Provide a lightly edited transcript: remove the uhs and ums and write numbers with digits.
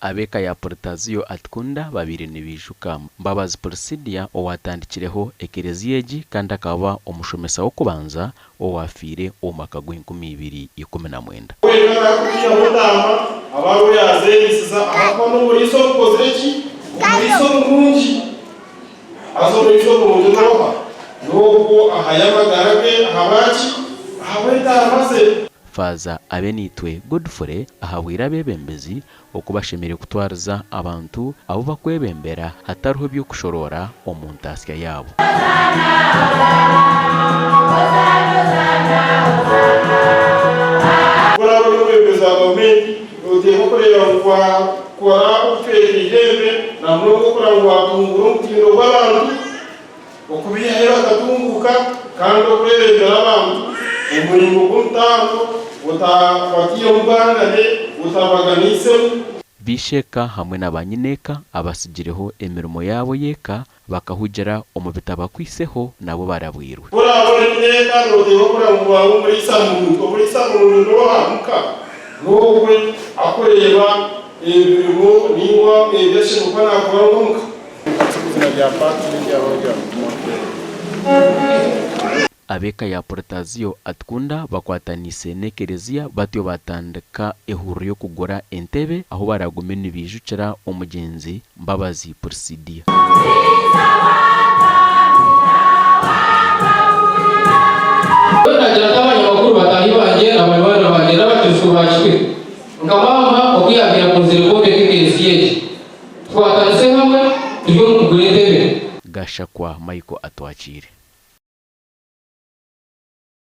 Ab'eka ya Protazio Atukunda babaire nibaijuka Mbabazi Presidia owaatandikireho ekereziya egi kandi akaba omushomesa w'okubanza owaafiire omu mwaka gw'enkumi 2019. Wenka arikukwihaho entaama aba ariwe yaazeeriisiza ahakuba n'omuriisa omukozire ki? Omuriisa omurungi. Haza omuriisa omurungi n'oha? N'ogwo ahayo amagara ge ahabwaki? Ahabw'entaama ze. Faaza Abenaitwe Godfrey ahabwire abeebembezi oku bashemereire kutwariza abantu abu bakwebembera hatariho by'okushoroora omu ntaasya yaabo. Ku oraabe ori omwebembezi wa gavumenti, nooteekwa kureeba ngu waakora okucweka eihembe na munonga okureba ngu waatunguura omutindo gw'abantu, okubaihayo bakatunguuka kandi okwebembera abantu omu muringo gw'omutaano otabatairemu bwangane, otabaganiisemu. Baisheeka hamwe na baanyineeka abatsigireho emirimo yaabo y'eka bakahugira omu bitabakwitseho nabo barabwirwe. Ku oraabe ori nyineeka, nooteekwa kureba ngu waaba omuriisa murungi. Omuriisa murungi n'oha? Muka. N'ogwe arikureeba ebirimu nainga ebi ashemereire kuba naakora nk'omuka. Ab'eka ya Protazio Atukunda bakwataniise n'ekereziya batyo baatandika ehururu y'okugura entebe ahu baraagume nibaijukira omugyenzi Mbabazi Prisidia. Mbwenu naagira nti abanyamakuru bataahi bangye na banywani bangye n'abakristo ba Kitwe, nka maama oku yaabaire akunzire kwombeka ekereziya egi. Tukwatanise hamwe turi omu kugura entebe. Gashakwa Michael Atwakiire.